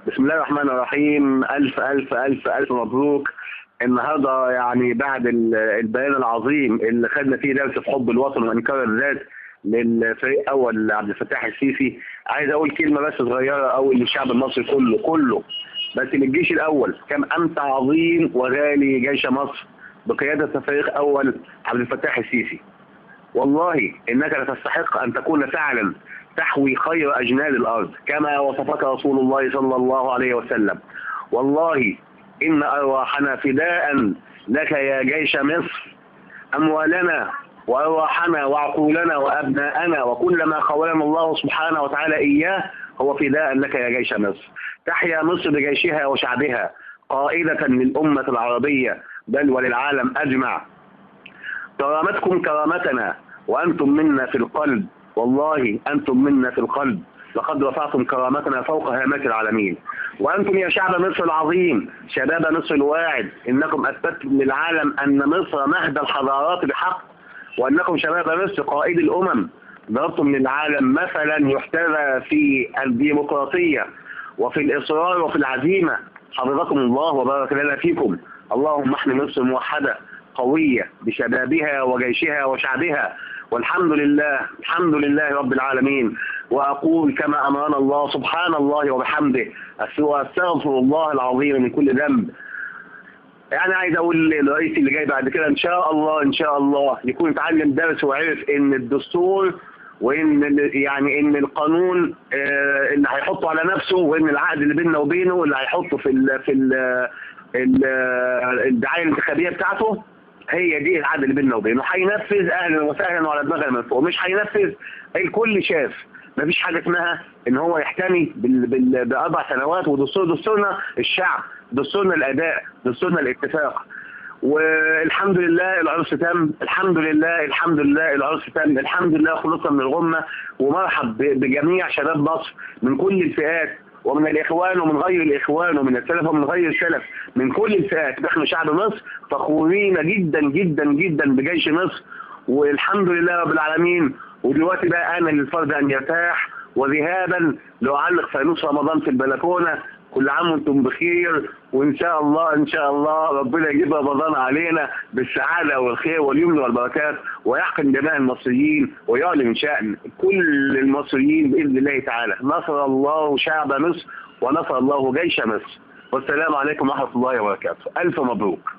بسم الله الرحمن الرحيم. ألف ألف ألف ألف مبروك. النهارده يعني بعد البيان العظيم اللي خدنا فيه درس في حب الوطن وإنكار الذات للفريق أول عبد الفتاح السيسي، عايز أقول كلمة بس صغيرة أوي للشعب المصري كله كله، بس للجيش الأول. كم أنت عظيم وغالي جيش مصر بقيادة الفريق أول عبد الفتاح السيسي. والله إنك لتستحق أن تكون فعلا تحوي خير أجناد الأرض كما وصفك رسول الله صلى الله عليه وسلم. والله إن أرواحنا فداء لك يا جيش مصر، أموالنا وأرواحنا وعقولنا وأبناءنا وكل ما خولنا الله سبحانه وتعالى إياه هو فداء لك يا جيش مصر. تحيا مصر بجيشها وشعبها قائدة للأمة العربية بل وللعالم أجمع. كرامتكم كرامتنا وأنتم منا في القلب، والله أنتم منا في القلب، لقد رفعتم كرامتنا فوق هامات العالمين. وأنتم يا شعب مصر العظيم، شباب مصر الواعد، إنكم أثبتتم للعالم أن مصر مهد الحضارات بحق، وأنكم شباب مصر قائد الأمم، ضربتم للعالم مثلا يحتذى في الديمقراطية وفي الإصرار وفي العزيمة. حفظكم الله وبارك لنا فيكم. اللهم احمي مصر موحدة قوية بشبابها وجيشها وشعبها، والحمد لله، الحمد لله رب العالمين. وأقول كما أمرنا الله سبحان الله وبحمده، أستغفر الله العظيم من كل ذنب. يعني عايز أقول للرئيس اللي جاي بعد كده إن شاء الله إن شاء الله يكون اتعلم درس وعرف إن الدستور وإن يعني إن القانون اللي هيحطه على نفسه، وإن العقد اللي بيننا وبينه اللي هيحطه في ال في ال الدعاية الانتخابية بتاعته، هي دي العقد اللي بيننا وبينه. هينفذ اهلا وسهلا وعلى دماغنا من فوق، مش هينفذ الكل شاف. مفيش حاجة اسمها ان هو يحتمي باربع سنوات. ودستور دستورنا الشعب، دستورنا الاداء، دستورنا الاتفاق. والحمد لله العرس تم، الحمد لله، الحمد لله العرس تم، الحمد لله خلصنا من الغمة. ومرحب بجميع شباب مصر من كل الفئات، ومن الإخوان ومن غير الإخوان، ومن السلف ومن غير السلف، من كل الفئات. نحن شعب مصر فخورين جدا جدا جدا بجيش مصر، والحمد لله رب العالمين. ودلوقتي بقى آن للفرد أن يرتاح، وذهابا لأعلق فانوس رمضان في البلكونة. كل عام وانتم بخير، وإن شاء الله إن شاء الله ربنا يجيب رمضان علينا بالسعادة والخير واليمن والبركات، ويحقن دماء المصريين ويعلن شأن كل المصريين بإذن الله تعالى. نصر الله شعب مصر ونصر الله جيش مصر. والسلام عليكم ورحمة الله وبركاته. ألف مبروك.